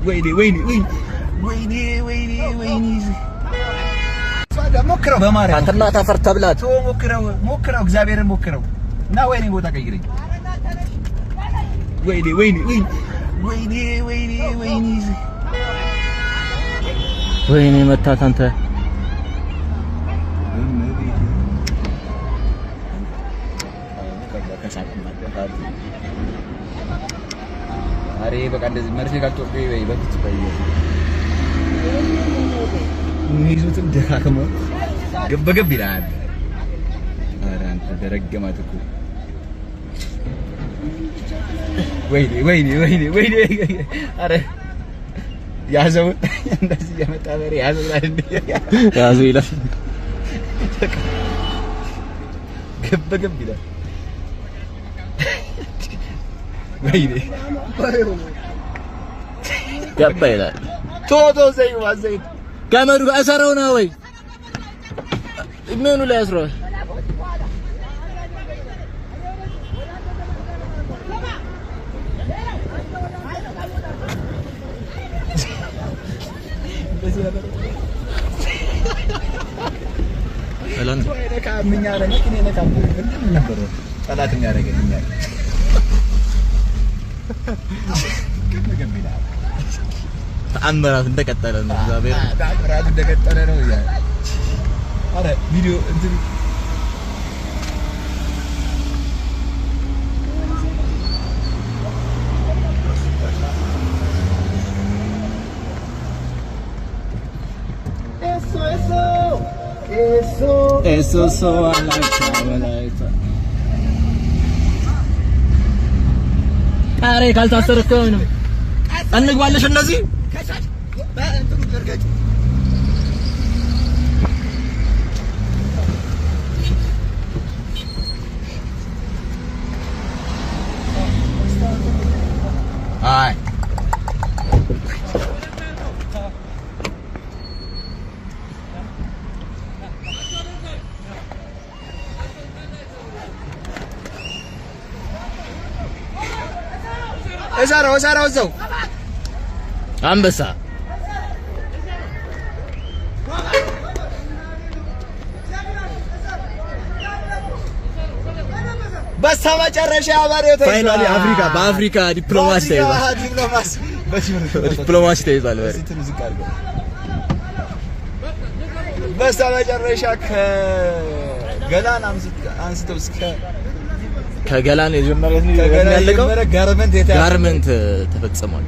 ወይኔ ወይኔ ወይኔ ወይኔ ወይኔ ወይኔ ሞክረው በማርያም አንተና ታፈር ተብላት። ሞክረው ሞክረው እግዚአብሔርን ሞክረው እና ወይኔ ቦታ ቀይረኝ። ወይኔ ወይኔ ወይኔ ወይኔ ወይኔ ወይኔ ወይኔ መታት አንተ። አሬ በቃ እንደዚህ መርፌ ካልተወጋሁ ወይ በፊት የሚይዙትን ደካክመው ገብ ገብ ይላል። ኧረ አንተ ደረገማት እኮ። ወይኔ ወይኔ ወይኔ ወይኔ! ኧረ ያዘው፣ እንደዚህ እየመጣ በሬ ያዘው ይላል እንዴ! ያዘው ይላል። ገብ ገብ ይላል። ወይኔ ገባ ይላል። ቶቶ ዘይት ዘይት ገመዱ ጋር እሰረው ነው ወይ ምኑ ላይ አስረዋል? ጠላት የሚያደርገን እኛ ገብ ገብ ይላል። ተአምራት እንደቀጠለ ነው። እግዚአብሔር ተአምራት እንደቀጠለ ነው። ኧረ ቪዲዮ እንትን ኤሶ ሶ አላይታ ወላይታ። ኧረ ካልታሰረ እኮ ነው። እንግባለሽ እነዚህ አይ እሰረው እሰረው እዛው አንበሳ በስተመጨረሻ በሬው ተይዟል። Finally አፍሪካ በአፍሪካ ዲፕሎማሲ ተይዟል። ዲፕሎማሲ ዲፕሎማሲ ተይዟል። በሬ በስተመጨረሻ ከገላን አንስተው እስከ ከገላን የጀመረ ከገላን ያለቀው የጀመረ ጋርመንት የተያዘ ጋርመንት ተፈጽሟል።